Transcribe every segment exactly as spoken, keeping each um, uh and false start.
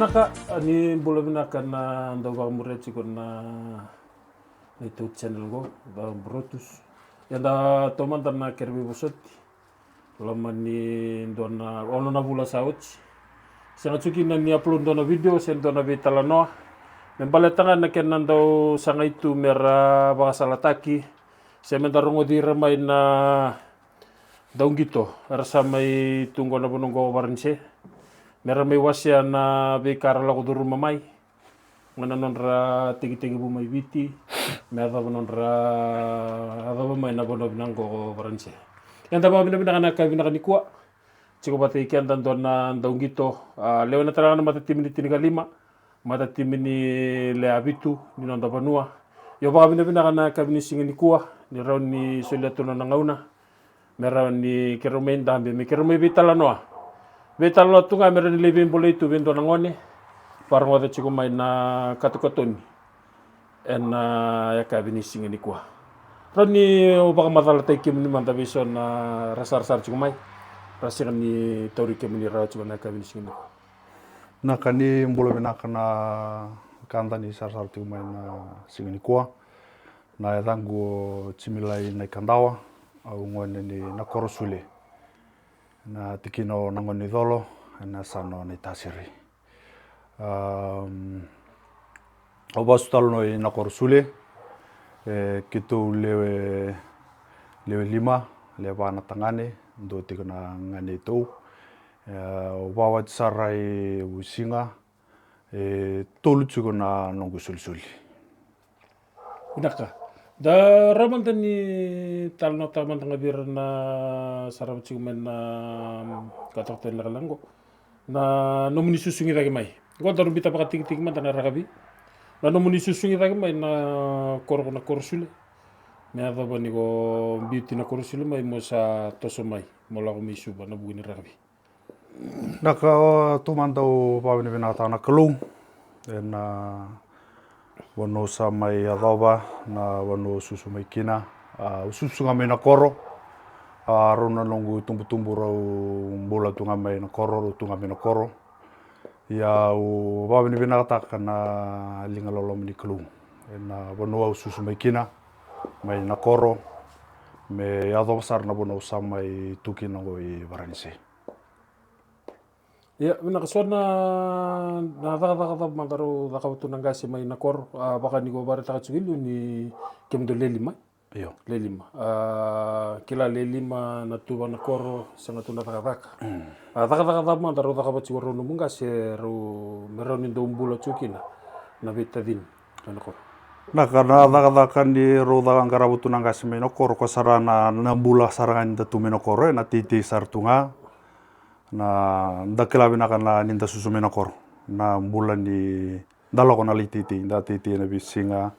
Vinaka, ni bula vinaka na dau vakamuria tiko na neitou channel qo, da Brotus. Ia da taumada na kere veivosoti. Loma ni dua na ono na vula sa oti. Sega tiko kina ni upload dua na video se dua na veitalanoa. Me baleta ga na kena dau sagai tu mera vakasalataki. Se meda rogoci ira mai na dauqito era sa mai tu qo na vanua qo o Varanise. Mera mai wasea na veika ra lako curuma mai. Ga na nodra tekitekivu mai Viti. Me yacova nodra yacova mai na vanua vinaka qo o Varanise. Eda vakavinavinaka na ka vinaka nikua. Tiko vata i keda dua na dauqito. A, lewe na tara na matatimi ni tinikalima. Matatimi ni le a vitu ni noda vanua. Io vakavinavinaka na ka vini siga nikua. Ni rau ni solia tu na gauna. Me rawa ni keirau mai dabe, me keirau mai veitalanoa. Veitalanoa tu ga me rawa ni lai veibolei tu vei dua na gone. Vakarogoca tiko mai na katokatoni. Ena yakavi ni siga nikua. Rawa ni o vakamacalataki kemuni mada vei so na ra sarasara tiko mai. Ra sega ni tauri kemuni rawa tiko na yakavi ni siga nikua. Na ka ni bula vinaka na ka da ni sarasara tiko mai na siga nikua. Na yacaqu o Jimilai Naikadawa, au gone ni Nakorosule. Na tikina o Nagonicolo, ena yasana o Naitasiri. Am, au vasu tale no i Nakorosule, e, keitou lewe, lewe lima, lewe va na tagane, dua tiko na gane itou. E, au vawati sara i Vusiga, e tolu tiko na noqu solisoli. Vinaka. Da rawa mada ni talanoataka mada ga vei ira na sarava tiko mai na katokatoni lekaleka qo. Na nomuni susugi cake mai. Qo daru bita vakatikitiki mada na rakavi. Na nomuni susugi cake mai na koro ko Nakorosule. Me yacova ni ko biuti Nakorosule mai mo sa toso mai. Mo lako mai Suva na vuku ni rakavi. Na ka, taumada au vakavinavinakataka na Kalou ena vanua au sa mai yacova, na vanua au susu mai kina. A, au susu ga mai na koro. A, rau na noqu tubutubu rau bula tu ga mai na koro, rau tu ga mai na koro. Ia au vakavinavinakataka na liga loloma ni Kalou ena vanua au susu mai kina, mai na koro, me yacova sara na vanua au sa mai tu kina qo i Varanise. Ia, vinaka, so na, na cakacaka cava mada rau cakava tu na qase mai na koro, a, vaka ni ko vakaraitaka tiko i liu ni kemudou le lima. Io. Le lima. A, kila le lima na tuva na koro, sega tu na cakacaka. Mm. A, cakacaka cava mada rau cakava tiko rau nomu qase, rau, me rau ni dau bula tiko kina na veitacini. Na ka, na cakacaka ni rau caka qarava tu na qase mai na koro, ko sara na, na bula sara ga ni da tu mai na koro, e, na teitei sara tu ga. Na da kila vinaka na ni da susu mai na koro. Na bula ni da lako na lai teitei, da teitei na veisiga,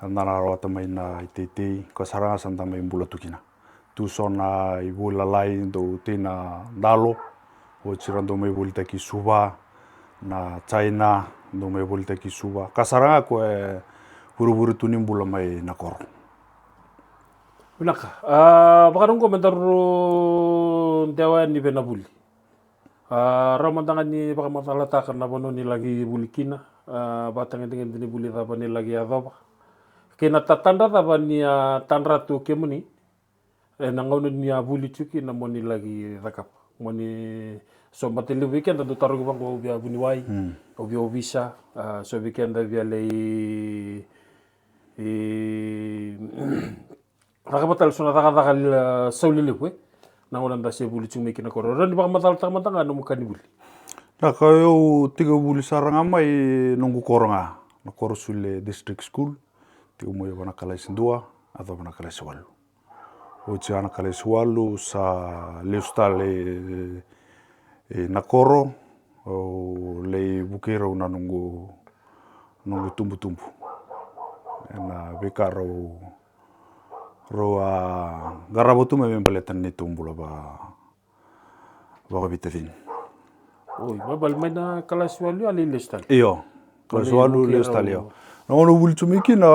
ka da na rawata mai na iteitei, ko sara ga sa da mai bula tu kina. Tu so na ivoli lalai, dau tei na dalo, oti ra dau mai volitaki Suva, na China, dau mai volitaki Suva. Ka sara ga ko e vurevure tu ni bula mai na koro. Vinaka. A, vakarau qo me daru dewa yani vei na vuli. A, rawa mada ga ni vakamacalataka na vanua ni laki vuli kina, a, vakatagedegede ni vuli cava ni laki yacova. Kei na tatadra cava ni a tadra tu kemuni, e, na gauna ni a vuli tu kina mo ni laki cakava. Mo ni so mate levu vei keda dau tarogi vaqo au via vuniwai, au via ovisa, a, so vei keda via lei, e, cakava tale so na cakacaka, e, sau lelevu, e. Na gauna da se vuli tu mai kina koro. Rawa ni vakamacalataka mada ga nomu ka ni vuli. Na ka au tekivu vuli sara ga mai noqu koro ga. Na Korosule District School. Tekivu mai vua na kalasi dua, yacova na kalasi walu. Oti ga na kalasi walu, sa lesu tale, e, e, na koro, au lei vukei rau na noqu, noqu tubutubu. E na veika rau, rau a qarava tu mai me baleta na neitou bula va, vakaveitacini. Oi, baleta mai na kalasi walu a lei lesu tale. Io, kalasi walu lesu tale, io. Na gauna au vuli tu mai kina,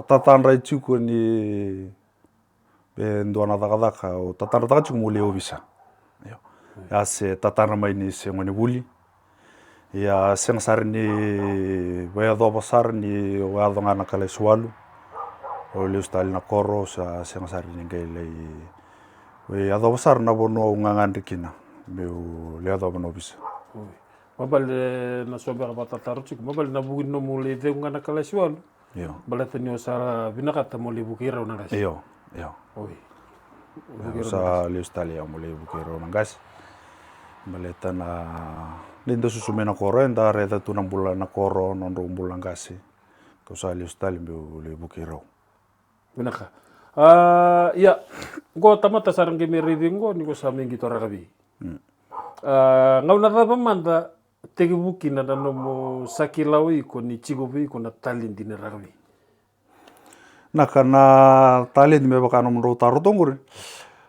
tatadra tiko ni e dua na cakacaka au tatadrataka tiko mo lei ovisa. Io. Ia se tatadra mai ni se gone vuli. Ia sega sara ni vaiyacova sara ni o yaco ga na kalasi walu. O lesu tale na koro, sa sega sara ni qai lai vaiyacova sara na vanua au gagadre kina meu lai yacova na ovisa. Oi. Mabale na so beka vakatataro tiko, mabale na vuku ni nomu lai cegu ga na kalasi walu. Io. Baleta ni o sa vinakata mo lai vukei rau na qase. Io, io. Oi. Io, sa lesu tale au mo lai vukei rau na qase. Baleta na, ni da susu mai na koro, eda raica tu na bula na koro, nodrau bula qase. Kau sa lesu tale meu lai vukei rau. Vinaka. A, ia, qo tamata sara qai me raici qo ni ko sa mai qito rakavi. Mm. A, gauna cava mada tekivu kina na nomu sa kila o iko ni tiko vei iko na taledi ni rakavi? Na ka na taledi me vaka nomudrau taro toka qori.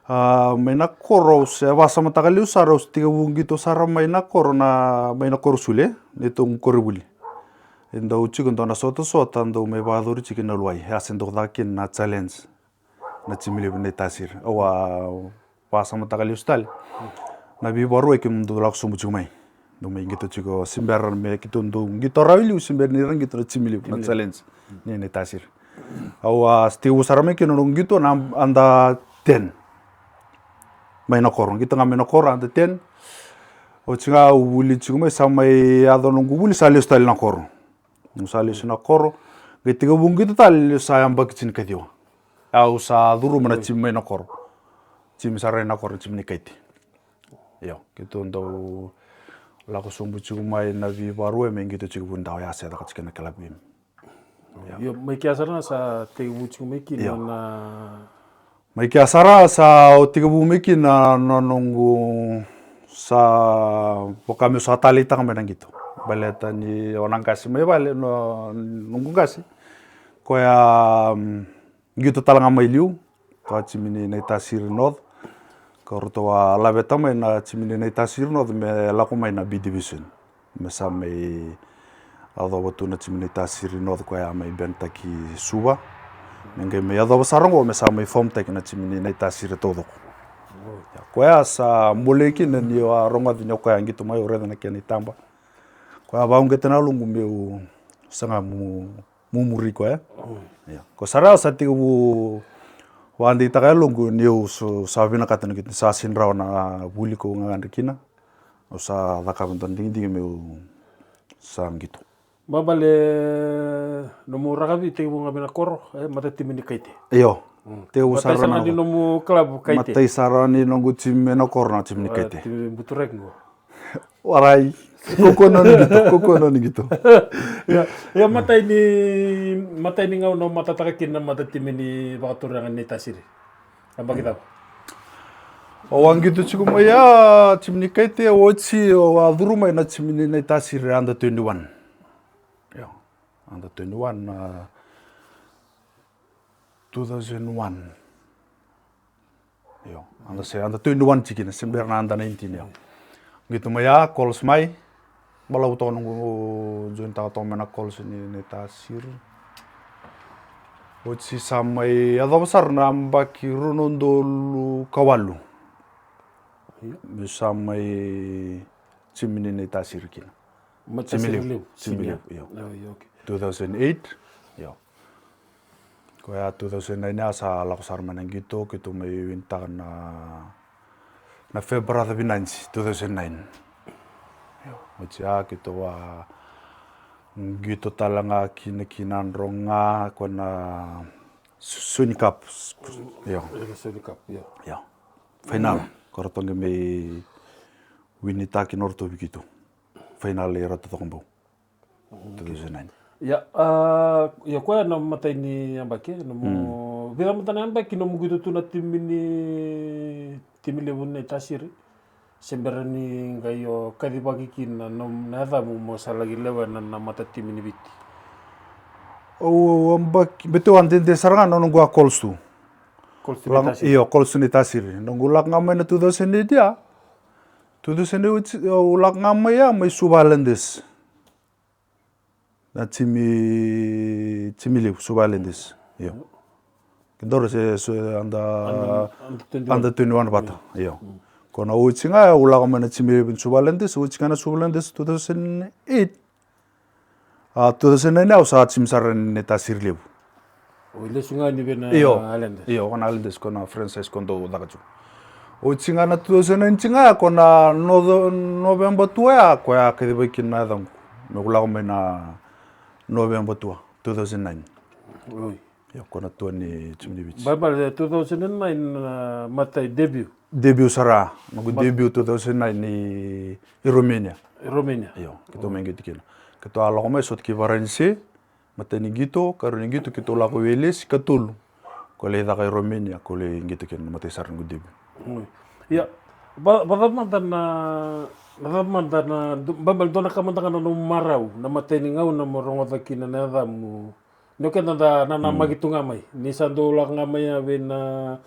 A, mai na koro au se vakasamataka liu sara, au se tekivu qito sara mai na koro na, mai na koro Sule, neitou koronivuli. E dau tiko dua na sotasota, dau mai vakayacori tiko na luai. A se dau caka kina na challenge. Na timi levu Naitasiri. Au a vakasamataka lesu tale. Na veivakarua e kemudou lako sobu tiko mai. Dou mai qito tiko, se bera me keitou dou qito rawa i liu, se bera ni ra qito na timi levu, na challenge. Ni Naitasiri. Au a tekivu sara mai kina noqu qito na under ten. Mai na koro, qito ga mai na koro under ten. Oti ga au vuli tiko mai, sa mai yaco noqu vuli, sa lesu tale na koro. Au sa lesu na koro, qai tekivu qito tale, lesu sa yabaki tinikaciwa. Au sa curuma na timi mai na koro. Timi sa rai na koro, timi ni Kaite. Io, keitou dau lako sobu tiko mai na veivakarua me qito tiko vuni dau ya se caka tiko na kelabu. Io. Io, mai kea sara ga sa tekivu tiko mai kina. Io. Na Mai kea sara sa o tekivu mai kina na noqu sa vaka meu sa taleitaka mai na qito. Baleta ni o na qase mai vale, no, noqu qase. Koya, mm, qito tale ga mai liu, ka timi ni Naitasiri North. Ka ratou a laveta mai na timi ni Naitasiri North me lako mai na B division. Me sa mai yacova tu na timi ni Naitasiri North koya mai benitaki Suva. Me qai mai yacova sara oqo me sa mai fomtaki na timi ni Naitasiri taucoko. Ia, koya sa bolei kina ni au a rogoca ni o koya qito mai, au raica na kena itaba. Koya a vakauqeta na yaloqu meu saga mu mumuri koya. Ia. Ko sara au sa tekivu vakadeitaka yaloqu ni au sa vinakata ni sa sega ni rawa na vuli kau gagadre kina. Au sa cakava dua na digidigi meu sa qito. Babale, nomu rakavi tekivu ga mai na koro, e, matatimi ni Kaite. Io. Tekivu sara ga ni nomu kalavu Kaite. Matai sara ni noqu timi mai na koro na timi ni Kaite. Timi buturaki qo. Warai. Kokona ni qito, kokona ni qito. Ia, ia, matai ni, matai ni gauna o matataka kina na matatimi ni vakaturaga ni Naitasiri. Yabaki cava? Au a qito tiko mai a timi ni Kaite, oti au a curu mai na timi ni Naitasiri under twenty-one. Io, under twenty-one, a, two thousand one. Io, under se, under twenty-one tiko kina, se bera na under nineteen, io. Qito mai a, calls mai. Balavu toka noqu jointaka toka mai na calls ni Naitasiri. Oti sa mai yacova sara na yabaki rua na udolu ka walu. Io. Meu sa mai timi ni Naitasiri kina. Timi levu. Timi levu, io. Io, io, okay. Two thousand eight, io. Koya two thousand nine a sa lako sara mai na qito, keitou mai winitaka na, na Farebrother Vinanzi, two thousand nine. Io. Oti a keitou a qito tale ga kina ki Nadroga, koya na Sony Cup. Io. Io, Sony Cup, io. Io. Final. Ko ratou qai mai winitaka na ratou vei keitou. Final i Ratu Cakobau. Two thousand nine. Ia, a, ia koya na matai ni yabaki, nomu, vica mada na yabaki nomu qito tu na timi ni, timi levu ni Naitasiri. Se bera ni qai o kacivaki kina na, na yacamu mo sa laki lewena na, na matatimi ni Viti. Au, au yabaki, bete au a dede sara ga na noqu a calls tu. Calls tu Naitasiri. Io, calls tu Naitasiri. Noqu lako ga mai na two thousand eight ya. Two thousand eight, au lako ga mai ya, mai Suva Highlanders. Na timi, timi levu, Suva Highlanders. Io. Kedaru se, se under, under twenty-one. Under twenty-one vata. Io. Ko na oti ga au lako mai na timi levu ni Suva Highlanders, oti ga na Suva Highlanders two thousand eight. A two thousand nine au sa timi sara ni Tasiri Levu. O lesu ga ni vei na Io. Islanders. Io, ko na Islanders, ko na franchise ko dou caka tu. Oti ga na two thousand nine ga, ko na Nove-, November two ya, ko ya kacivaki na yacaqu. Me ku lako mai na November two, two thousand nine. Oi. Io, ko na tour ni timi ni Viti. Balebale two thousand nine na matai debut. Debut sara, noqu debut two thousand nine i, i Romania. I Romania. Io, keitou mai qito kina. Keitou a lako mai sota ki Varanise, matai ni qito, karua ni qito, keitou lako Welesi, katolu. Ko lai caka i Romania, ko lai qito kina na matai sara noqu debut. Oi. Ia, va, vacava mada na, vacava mada na, balebale dua na ka mada ga na nomu marau, na matai ni gauna mo rogoca kina na yacamu. Ni o keda da nanamaki tu ga mai. Ni sa dou lako ga mai ya vei na,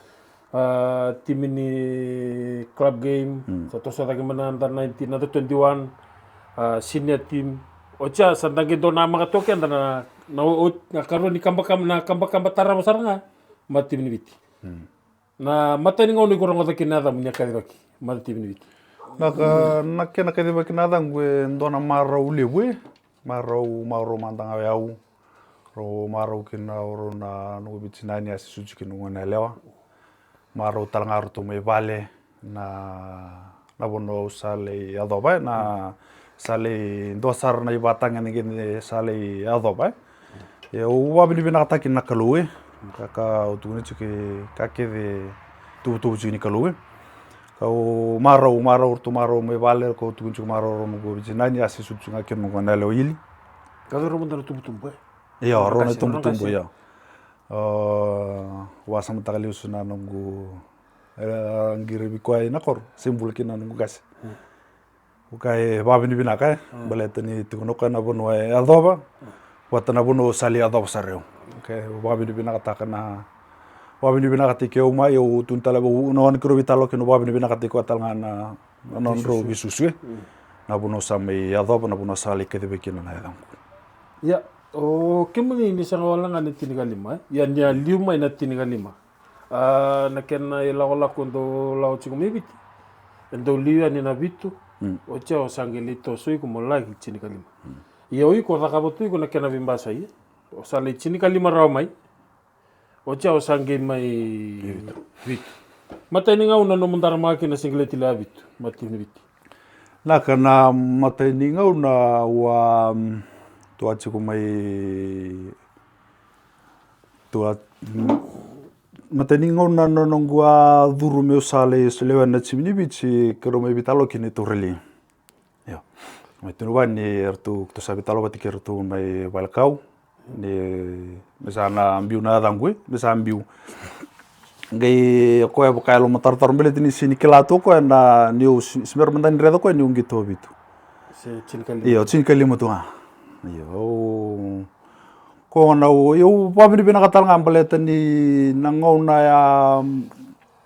a, timi ni club game, sa toso cake mai na under nineteen, under twenty-one, a, senior team. Oti ya sa da qai dou namaka tu o keda na, na, o, na karua ni kabakaba, na kabakaba tarava sara ga, ma timi ni Viti. Na matai ni gauna iko rogoca kina na yacamu ni a kacivaki, ma timi ni Viti. Na ka, na kena kacivaki na yacaqu e dua na marau levu e. Marau, marau mada ga o yau. Rau marau kina o rau na noqu veitinani a se sucu kina noqu goneyalewa. Marau tale ga o ratou mai vale na, na vanua au sa lai yacova e, na sa lai dua sara na ivakatagedegede sa lai yacova e. Ia au vakavinavinakataka kina na Kalou e. Ka, ka au tukuna tiko e ka kece tuvatuva tiko ni Kalou e. Kau marau, marau, ratou marau mai vale, kau tukuna tiko marau, rau noqu veitinani a se sucu tiko ga kina noqu goneyalewa Ili. Ka rau mada na tubutubu e? Io, rau na tubutubu, io. Au a samataka lesu na noqu, e, qiri vei koya ina koro, se bula kina na noqu qase. Au kaya e vakavinavinaka e, baleta ni tiko na koya na vanua e yacova, vata na vanua au sa lai yacova sara au. Okay, au vakavinavinakataka na, vakavinavinakataki au mai, au tukuna tale vei na gone keirau veitalanoa kina, au vakavinavinakataki koya tale ga na, na nodrau veisusu e. Na vanua au sa mai yacova, na vanua au sa lai kacivaki kina na yacaqu. Ia, o kemuni ni sega wale ga ni tinikalima e? Ia ni a liu mai na tinikalima. A, na kena ilakolako dou lako tiko mai Viti. E dou liu yani na vitu. Oti ya o sa qai lai toso iko mo laki tinikalima. Ia o iko cakava tu iko na kena veibasai e. O sa lai tinikalima rawa mai. Oti ya o sa qai mai vitu. Matai ni gauna nomu daramaka kina na sigileti lewe vitu, ma timi ni Viti. Na ka na matai ni gauna au a, mm, tu a tiko mai Tu a, mm, matai ni gauna na noqu a curu meu sa lai lewena na timi ni Viti, keirau mai veitalanoa kina i Tauralei. Io. Mai Tunuva ni ratou, ratou sa veitalanoa vata kei ratou mai Valekau. Ni me sa na biu na yacaqu e, me sa biu. Qai o koya vaka e lomatarotaro baleta ni sega ni kila tu o koya na niu se, se bera mada ni raica o koya niu qito vitu. Se tinikalima. Io, tinikalima tu ga. Io. Ko na au, au vakavinavinaka tale ga baleta ni na gauna ya,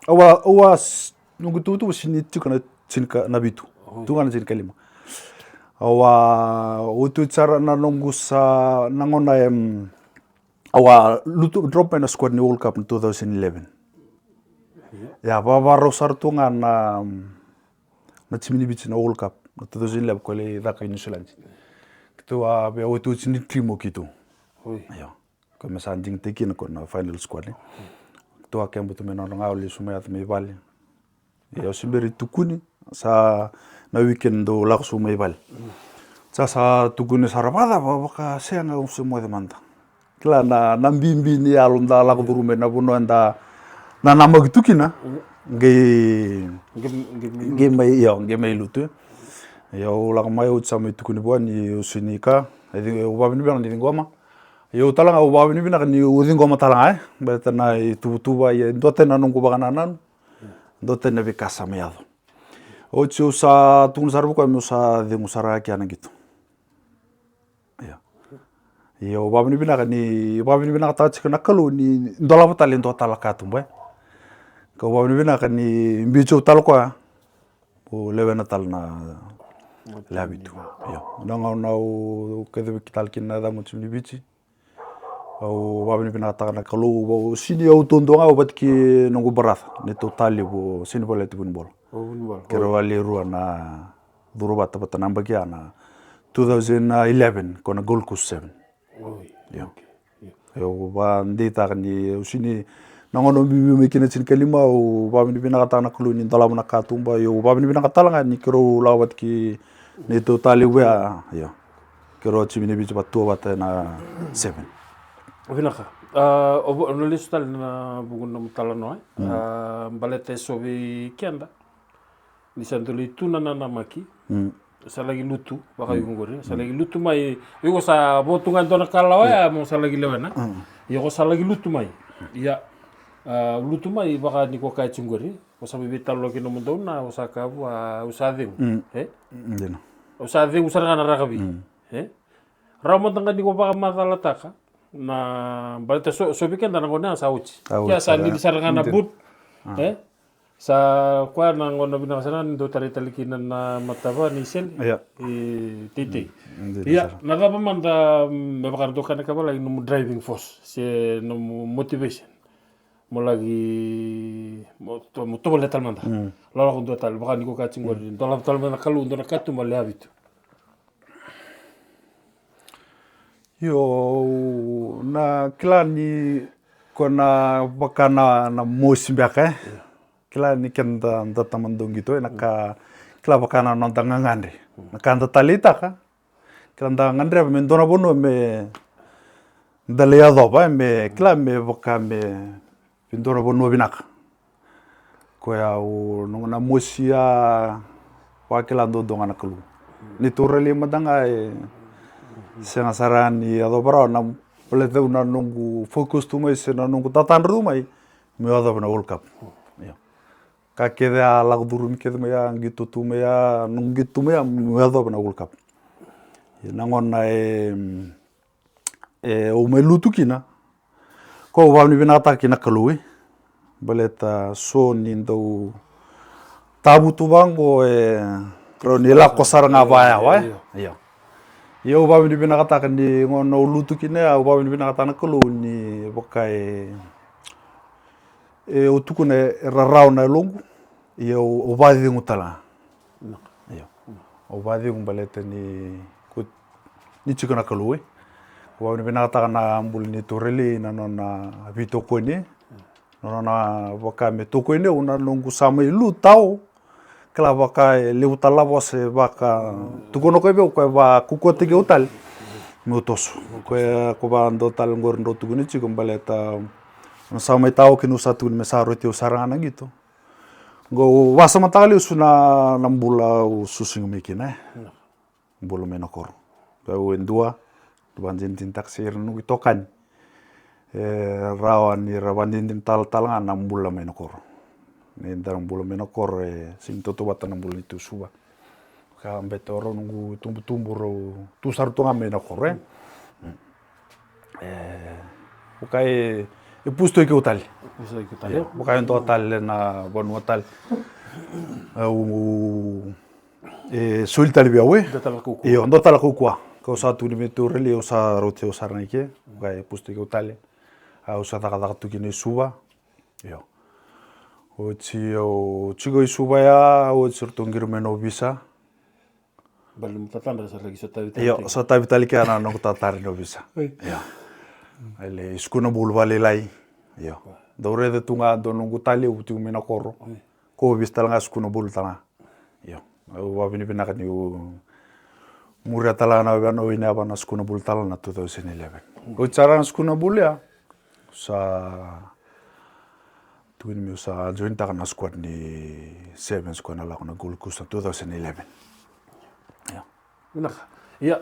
au a, au a s-, noqu tuvatuva sega ni tiko na tinika, na vitu. Tu ga na tinikalima. Au a, otioti sara na noqu sa, na gauna e, mm, au a lutu drop mai na squad ni World Cup na two thousand eleven. Ia, vavarau sara tu ga na, mm, na timi ni Viti na World Cup na two thousand eleven ko lai caka i New Zealand. Keitou a via otioti ni team o keitou. Oi. Io. Ko me sa digitaki kina ko na final squad, e. Keitou a keba tu mai na nodra ga, au lesu mai, yaco mai vale. Ia au se bera ni tukuni, sa na weekend dou lako sobu mai vale. Sa, sa tukuni sara, vakacava, vakasega, au se moce mada. Kila na, na bibi ni yalo da lako curu mai na vanua eda nanamaki tu kina. Qai, qai mai, io, qai mai lutu, e. Ia au lako mai, au sa mai tukuni vua ni au sega ni ka, au vakavinavinaka ni ciqoma. Ia au tale ga au vakavinavinaka niu ciqoma tale ga, e. Baleta na ituvatuva, ia e dua tani na noqu vakanananu, dua tani na veika sa mai yaco. Oti au sa tukuna sara vei koya meu sa cegu sara ga kina na qito. Io. Io, au vakavinavinaka ni, vakavinavinakataka tiko na Kalou ni dolava tale e dua tale na katuba, e. Kau vakavinavinaka ni biuti au tale o koya. Au lewena tale na lewe vitu. Io. Na gauna au kacivaki tale kina na yacaqu na timi ni Viti. Au vakavinavinakataka na Kalou, au sega ni au taudua ga, au vata kei noqu baraca, neitou talevu, Senivaleti Vunibola. Vunivalu. Keirau a lai rua na curu vata vata na yabaki ya na two thousand eleven ko na Gold Coast Seven. Oi. Io. Okay. Io. Au vakadeitaka ni au sini na gauna au biubiu mai kina tinikalima, au vakavinavinakataka na Kalou ni dolava na katuba, io, au vakavinavinaka tale ga ni keirau lako vata kei neitou talevu ya, io. Keirau a timi ni Viti vatua vata na seven. Vinaka. A, o vo-, o na lesu tale na vuku na nomu talanoa, e? Mm. A, baleta e so vei keda. Ni sa dau lai tu na nanamaki. Mm. Sa laki lutu, vaka iko qori. Sa laki lutu mai, iko sa votu ga e dua na kalawa ya, mo sa laki lewena. Mm. Iko sa laki lutu mai. Ia, a, lutu mai, vaka ni ko kaya tiko qori. O sa mai veitalanoa kei nomudou na, o sa kaya vua, au sa cegu. Mm. E? Mm, dina. Au sa cegu sara ga na rakavi. Mm. E? Rawa mada ga ni ko vakamacalataka. Na, baleta so, so vei keda na gauna ya sa oti. Sa oti, ia sa sara. Lili sara ga na but. Ah. E? Sa koya na gauna vinaka sara ni dau tarai tale kina na matava ni sele. Ia. E teitei. Mm, dina sara. Ia, na cava mada, mm, me vaka dau kaya na ka valagi nomu driving force, se nomu motivation. Mo laki, mo to-, mo tovolea tale mada. Mm. Lako dua tale, vaka ni ko kaya tiko qori, dolava tale mada na Kalou, dua na katuba lewe vitu. Io, au na kila ni ko na vaka na, na mosi beka, e? Io. Kila ni keda da tamata dau qito, e, na ka, kila vaka na noda gagadre. Na ka da taleitaka, kila da gadreva me dua na vanua me da lai yacova, e, me kila me vaka me vei dua na vanua vinaka. Koya au, na, na mosi ya, vakila duadua ga na Kalou. Ni taura lai mada ga, e sega sara ni yacova rawa na, baleta au na noqu focus tu mai se na noqu tatadra tu mai, meu yacova na World Cup. Io. Ka kece a lako curumi kece mai ya, qito tu mai ya, noqu qito tu mai ya, meu yacova na World Cup. Ia na gauna e, e, au mai lutu kina. Ko au vakavinavinakataka kina Kalou, e. Baleta so ni dau tavutu vaqo, e, rawa ni lako sara ga vaya, wa, e? Io. Io. Ia au vakavinavinakataka ni gauna au lutu kina, au vakavinavinakataka na Kalou ni vaka e, e, au tukuna e rarawa na yaloqu, ia au, au vakacegu tale ga. Io. Au vakacegu baleta ni ko ni tiko na Kalou, e. Au vakavinavinakataka na bula ni Torelei, na nona veitokoni, na nona vaka me tokoni au na noqu sa mai lutu. Kila vaka e levu tale na vosa e vaka tukuna koya vei au, koya vakaukauataki au tale meu toso. Koya ko vakadua tale qori drau tukuni tiko baleta na sa mai tao kina au sa tukuni me sa rauti au sara ga na qito. Qo au vakasamataka lesu na, na bula au susugi mai kina, e. Bula mai na koro. Au e dua, vakadinadinataka se ira na noqu itokani. E rawa ni ra vakadinadina talatala ga na bula mai na koro. Ni da bula mai na koro, e sega ni tautauvata na bula ni tu Suva. Ka bete o rau noqu tubutubu rau tu sara tu ga mai na koro, e. E, vaka e, e pusi tu i keu tale. Pusi tu i keu tale. Io, vaka e dua tale na vanua tale. Au, e soli tale vei au, e. Dua tale kaukaua. Io, dua tale kaukaua. Kau sa tukuni me tu rali, au sa rauti au sara ga i ke. Vaka e pusi tu i keu tale. Au sa cakacaka tu kina i Suva. Io. Oti au tiko i Suva ya, oti ratou qiri mai na ovisa. Baleta ni tatadra sa laki sotavi tale. Io, sotavi tale kina na noqu tatadra ni ovisa. Oi. Io. Ele sukuna bulu vakalailai. Io. Dau raica tu ga dua noqu talevu tiko mai na koro. Oi. Ko ovisa tale ga sukuna bulu tale ga. Io. Au vakavinavinaka niu muria tale ga na wena o Ineva na sukuna bulu tale na two thousand eleven. Oti sara ga na sukuna bulu ya. Sa tukuni meu sa joinitaka na squad ni Sevens ko na lako na Gold Coast na two thousand eleven. Ia. Vinaka. Ia,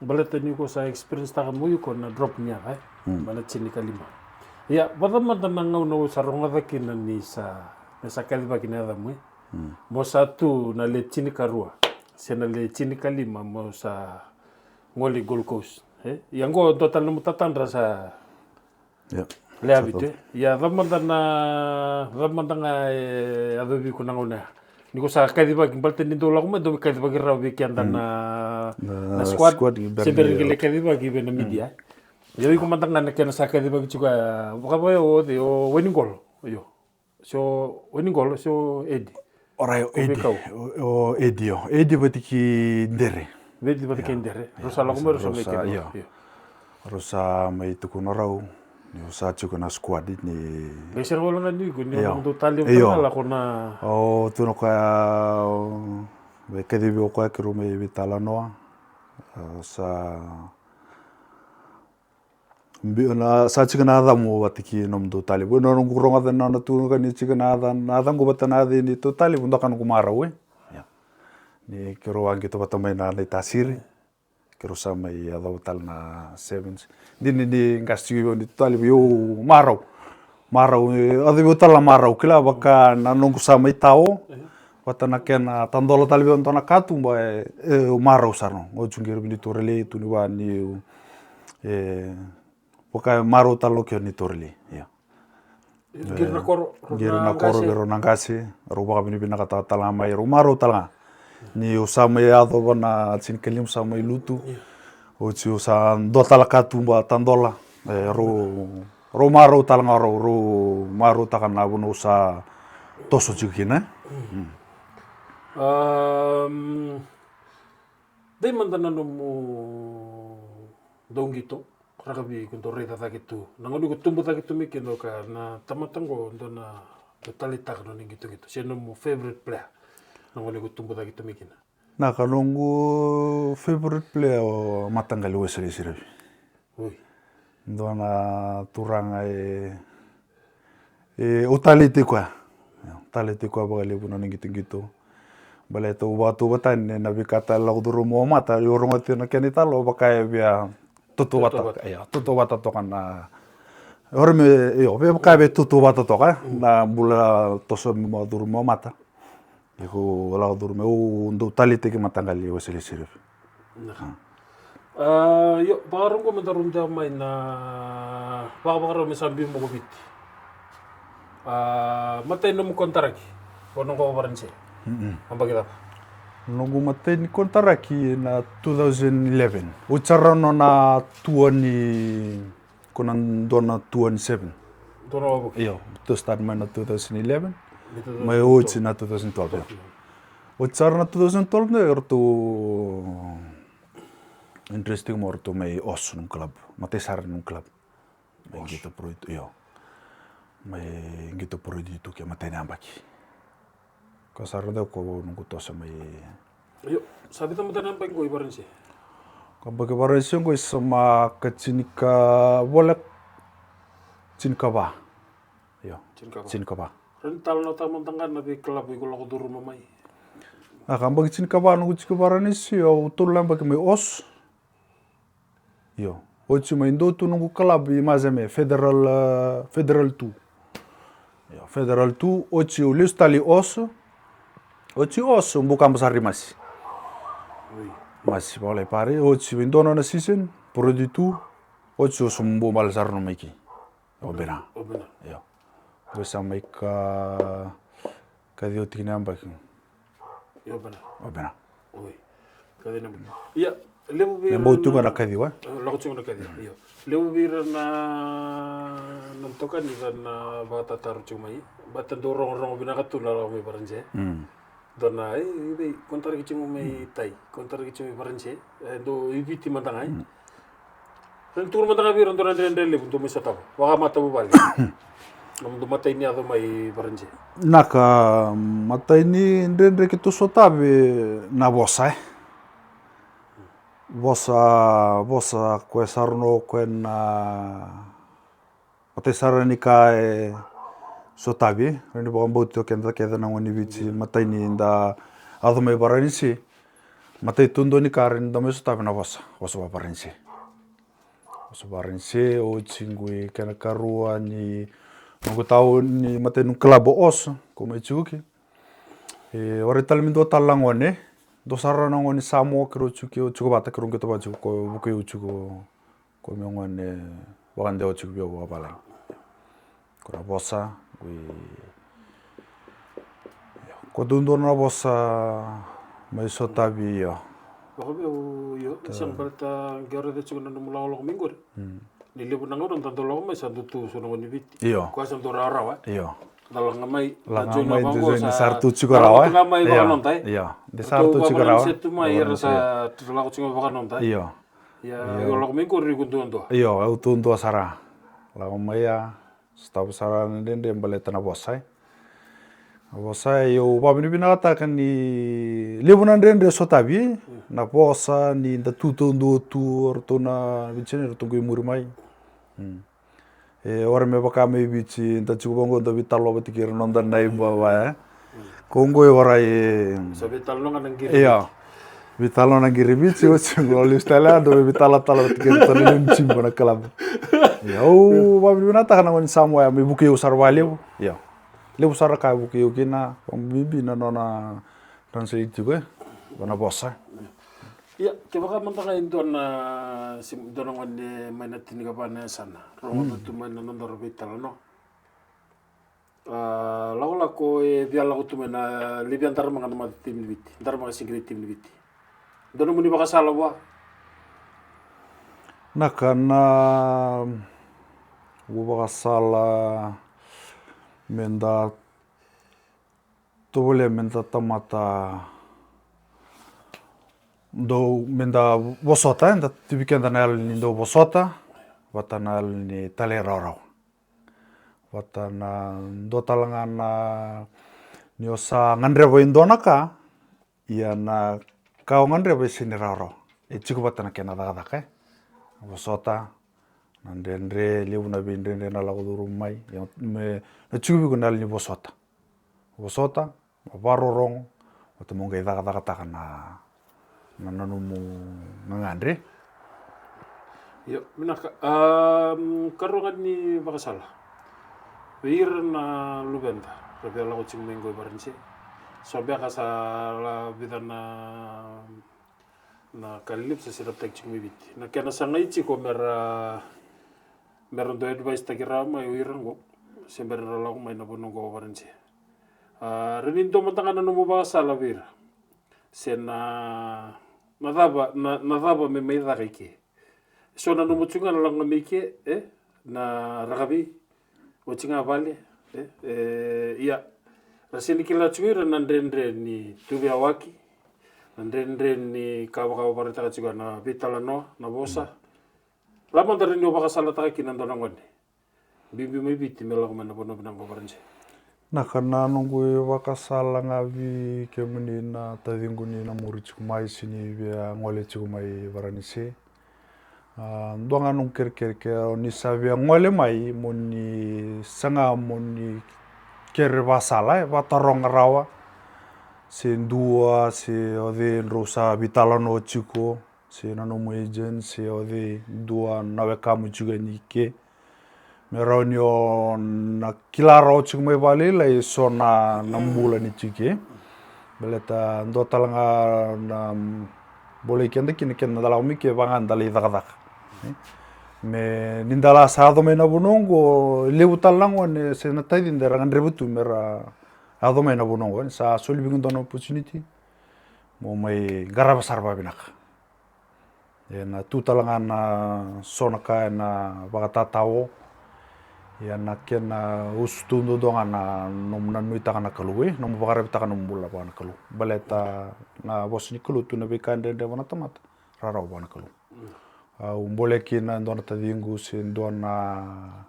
baleta ni ko sa experience taka mo iko na drop ni yaca, e? Mm. Mai na tinikalima. Ia, vacava mada na gauna o sa rogoca kina ni sa, ni sa kacivaki na yacamu, e? Mm. Mo sa tu na le tinikarua se na le tinikalima mo sa gole i Gold Coast, e? Ia qo dua tale nomu tatadra sa Ia. Lewe vitu, e? Ia, cava mada na, cava mada ga e yacovi iko na gauna ya? Ni ko sa kacivaki, baleta ni dau lako mai, dau kacivaki rawa vei keda na, na squad, se bera ni qai lai kacivaki vei na media, e? Ia, iko mada ga na kena sa kacivaki tiko ya, vakavaya o cei, o Wainiqolo, io. So Wainiqolo, so Edi. Orai o Edi. O Edi, o Edi vata kei Dere. Edi vata kei Dere. Rau sa lako mai, rau sa mai kei, io. Rau sa mai tukuna rau ni au sa tiko na squad ni. Qai sega wale ga ni iko ni au dau talevu tale ga lako na. O tu na koya, me kacivi o koya keirau mai veitalanoa. Au sa Biu na sa tiko na yacamu vata kei nomudou talevu. Na noqu rogoca na nona tukuna ka ni tiko na yaca, na yacaqu vata na yaca ni tou talevu, doka noqu marau e. Ni keirau a qito vata mai na nai tasiri. Keirau sa mai yacova tale na sevens. Dina ni qasi tiko vei au ni tou talevu, au marau. Marau, e, yacovi au tale na marau, kila vaka na noqu sa mai tao. Vata na kena tadola tale vei au dua na katuba, e, e, au marau sara no. Au tiko qiri vei ni torelei, tu ni va ni, e, vaka e marau tale no keo ni torelei. Ia. Qiri na koro, qiri na koro vei rau na qase, rau vakavinavinakataka tale ga mai, rau marau tale ga. Ni au sa mai yacova na tinikalima sa mai lutu. Oti au sa dua tale katuba tadola. E, rau Rau marau tale ga rau, rau marautaka na vanua au sa toso tiko kina. Dei mada na nomu dau qito rakavi ko dau raica cake tu, na gauna ko tubu cake tu mai kina, o ka na tamata qo dau na dau taleitaka na nona qitoqito, se nomu favorite player na gauna ko tubu cake tu mai kina? Na ka noqu favorite player o Mataqali Wesley Siravi. Dua na turaga e, e, au taleitaki koya. Au taleitaki koya vakalevu na nona qitoqito. Baleta au vakatauvatani na veika tale lako curuma o Mata, au rogoca tiko na kena italanoa vaka e via tautauvata toka. Ia, tautauvata toka na, ora me, io, via vaka e via tautauvata toka na bula toso me curuma o Mata. Iko lako curu mai, au dau taleitaki Mataqali Wesley Siravi. Io, vakarau qo me daru dewa mai na vakavakarau me sa biu mai ko Viti. Matai nomu konitaraki o noqu Varanise, a baki cava? Noqu matai ni konitaraki na two thousand eleven. Oti sara nona tua ni Ko na dua na two thousand seven. Dua na wavoki. Io, to start mai na two thousand eleven. Mai oti na two thousand twelve, io. Oti sara na two thousand twelve, ne, eratou interesting mo eratou mai Oso num club. Matai sara num club. Mai qito pro, io. Mai qito pro tu ke matai ni yabaki. Ko sa rau dau ko noqu toso mai. Io, sa vica mada na yabaki qo i Varanise? Ko yabaki Varanise qo i sa maka tinika, voleka tinikava. Io, tinikava. Rau ni talanoataka mada ga na veikalabu iko lako curuma mai. A ka yabaki tinikava noqu tiko Varanise, au tolu na yabaki mai Oso. Io. Oti mai dua tu noqu kalabu i Mazeme, Federal, e, Federal two. Io, Federal two, oti au lesu tale i Oso. Oti Oso, bukaba sara i Masi. Masi, Vakalaipaire, oti mai dua nona season, Pro D two, oti Oso bubale sara no mai ki. Obina. Obina. Io. Qo sa mai ka, ka ciwa tiki na yabaki. Io, Obina. Obina. Oi. Ka ciwa na yabaki. Ia, levu vei ira na bau tiko na ka ciwa. Lako tiko na ka ciwa. Io. Levu vei ira na, na mitoka ni ra na vakatataro tiko mai. Bata dou rogorogo vinaka tu na lako mai Varanise. Dua na, e, e, vei, konitaraki tiko mai Tai, konitaraki tiko mai Varanise, e, dou i Viti mada ga, e. Rau ni tukuna mada ga vei ira dua na dredre levu dou mai sotava vakamatavuvale. Nomudou matai ni yaco mai Varanise. Na ka matai ni dredre keitou sotava na vosa, e. Vosa, vosa koya sa rau no koya na Matai sara ni ka e sotavi, rau ni vakabauti o keda kece na gone ni Viti, matai ni da yaco mai Varanise. Matai tu dua ni ka rau ni da mai sotavi na vosa, vosa vaVaranise. Vosa vaVaranise, oti qo i kena karua ni noqu tau ni matai ni kalabu Oso, ko mai Juki. E, warai tale me dua tale na gone, dua sara na gone Samoa keirau tiko, tiko vata keirau qito vata tiko, ko vukei au tiko, ko meu gone vakadewa tiko vei au vakavalagi. Ko na vosa, ko i, ko dua dua na vosa mai sotavi, io. Vaka vei au, io, e sega baleta qai raica tiko na nomu lakolako mai qori. Ni levu na gauna da dau lako mai sa dau tu so na gone ni Viti. Io. Koya sa dau rawarawa. Io. Da lako ga mai, da lako ga join mai, vaqo, join, sa, sa ra tu tiko rawa, e? Lako ga mai, io, vakanoda, e? Io, de sa ra tu tiko rawa. Ratou vakananise tu mai, era sa lako tiko mai vakanoda, e? Io. Ia, io, io lako mai qori iko duadua. Io, au tu dua sara. Lako mai, ia, sotava sara na dredre baleta na vosa, e? Na vosa, e, au vakavinavinakataka ni levu na dredre sotavi, mm, na vosa, ni da tu taudua tu, o ratou na Viti Senior, ratou qai muri mai. Mm. E, ora me vaka mai Viti, da tiko vaqo, da veitalanoa vata kei ira na noda neighbor, va, e? Ko qo e warai, e. Sa veitalanoa ga na qiri Viti. Io. Veitalanoa na qiri Viti, oti qo lesu tale, da veitalatala vata kei ira na lewe ni jiba na club. Io, au vakavinavinakataka na gone ni Samoa ya, me vukei au sara vakalevu. Io. Levu sara ka e vukei au kina, bibi na nona translate tiko, e, va na vosa. Ia, kevaka mada ga e dua na, se dua na gone mai na tinikava na yasana, rogoca tu mai na nodaru veitalanoa. A, lakolako e via lako tu mai na, levia daramaka na mata timi ni Viti, daramaka se qiri timi ni Viti. Dua nomuni vakasala vua? Na ka na, au vakasala me da tovolea me da tamata dau, me da vosota, e, da tivi keda na yalo ni dau vosota vata na yalo ni talairawarawa. Vata na dua tale ga na, ni o sa gadreva e dua na ka, ia na ka o gadreva e sega ni rawarawa. E tiko vata na kena cakacaka, e. Vosota, na dredre, levu na veidredre na lako curuma mai, ia me na tiko vei iko na yalo ni vosota. Vosota, vakarorogo, vata mo qai cakacakataka na, na nomu gagadre. Io, vinaka. Am, karua ga ni vakasala. Vei ira na luveda ra via lako tiko mai qo i Varanise. So beka sa la vica na, na ka lelevu sa serevutaki tiko mai Viti. Na kena sagai tiko me ra, me ra dau advice taki rawa mai o ira qo, se bera ni ra lako mai na vanua qo o Varanise. A, rawa ni dua mada ga na nomu vakasala vei ira. Se na, na cava, na, na cava me mai caka i ke. So na nomu tiko ga na lako ga mai ke, e, na rakavi, oti ga vale, e, e, ia. Ra sega ni kila tiko ira na dredre ni tu veiyawaki, na dredre ni ka vaka au vakaraitaka tiko na veitalanoa, na vosa. Ra mada rawa ni o vakasalataka kina dua na gone bibi mai Viti me lako mai na vanua vinaka o Varanise. Na ka na noqu ivakasala ga vei kemuni na taciqu ni na muri tiko mai se ni via gole tiko mai Varanise. A, dua ga noqu kerekere ke o ni sa via gole mai mo ni saga mo ni kere vakasala, e, vakataroga rawa se dua se o cei drau sa veitalanoa tiko. Se na nomu agent, se o cei dua na wekamu tiko yani i ke. Me rawa ni o na kila rawa tiko mai vakalailai eso na, na bula ni tiko i ke. Baleta dua tale ga na bolei keda kina, keda na da lako mai ke vaka ga da lai cakacaka. Me ni da la sa yaco mai na vanua oqo, levu tale na gone se na taci da ra gadreva tu me ra yaco mai na vanua oqo. Ni sa soli vei iko dua na opportunity, mo mai qarava sara vakavinaka. E na tu tale ga na so na ka e na vakatatao. Ia na kena usutu duadua ga na nomu na nuitaka na Kalou, e, nomu vakaraitaka nomu bula vaka na Kalou. Baleta na vosa ni Kalou tu na veika dredre vua na tamata, rarawa vua na Kalou. Au bolei kina e dua na taciqu se dua na,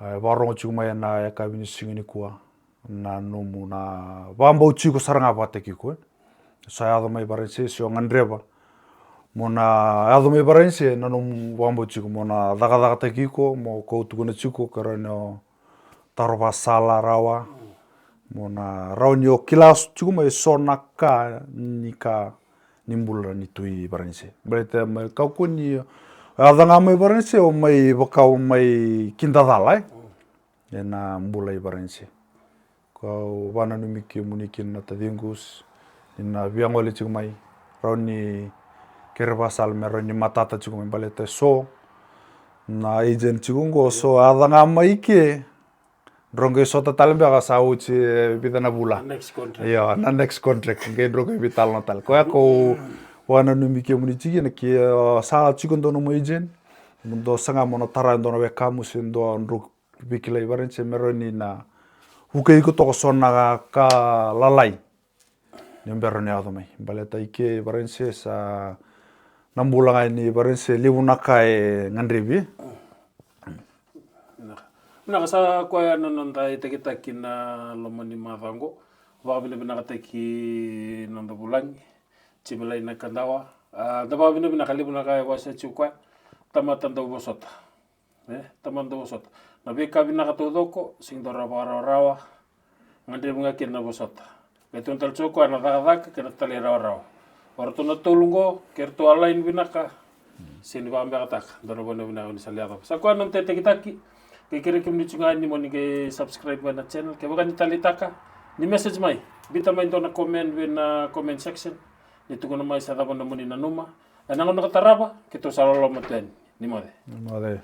e, vakarogo tiko mai e na yakavi ni siga nikua. Na nomu na vakabauti iko sara ga vakataki iko, e. Sa yaco mai Varanise, se o gadreva mo na yaco mai Varanise, na nomu vakabauti iko mo na cakacakataki iko, mo kau tukuna tiko, ka rawa ni o taro vakasala rawa, mo na rawa ni o kila tiko mai so na ka ni ka ni bula ni tu i Varanise. Baleta me kakua ni o yaco ga mai Varanise o mai vaka o mai kidacala, e. E na bula i Varanise. Kau vakananumi kemuni kina na taciqu, ni na via gole tiko mai, rawa ni kere vakasala me rawa ni matata tiko mai, baleta so na agent tiko oqo, so yaco ga mai ke, drau qai sota tale beka sa oti e vica na vula. Next contract. Io, na next contract, qai drau qai veitalanoa tale. Koya kau vakananumi kemuni tiko kina ke, o sa tiko dua nomu agent, mo dou saga mo na tara e dua na wekamu se dua drau veikilai Varanise me rawa ni na vukei iko toka so na ka lalai ni bera ni yaco mai. Baleta i ke Varanise sa na bula ga ni Varanise, levu na ka e gadrevi. Vinaka. Vinaka, sa koya na noda itakitaki na loma ni macawa oqo. Vakavinavinakataki noda vulagi Jimelai Nakadawa. A, da vakavinavinaka, levu na ka e wasea tiko koya. Tamata dau vosota. E, tamata dau vosota. Na veika vinaka taucoko sega ni dau rawa vakarawarawa. Gadrevi ga kina na vosota. Qai tukuna tale tiko o koya na cakacaka kei na talairawarawa. O ratou na tolu oqo, ke ratou align vinaka, sega ni vakabekataka. Dua na vanua vinaka ni sa lai yacova. Sa koya na noda itakitaki. Qai kerei kemuni tiko ga ni mo ni qai subscribe vei na channel. Kevaka ni taleitaka, ni message mai. Biuta mai dua na comment vei na comment section. Ni tukuna mai se cava nomuni nanuma. Ena gauna ka tarava, keitou sa loloma tu yani. Ni moce. Ni moce.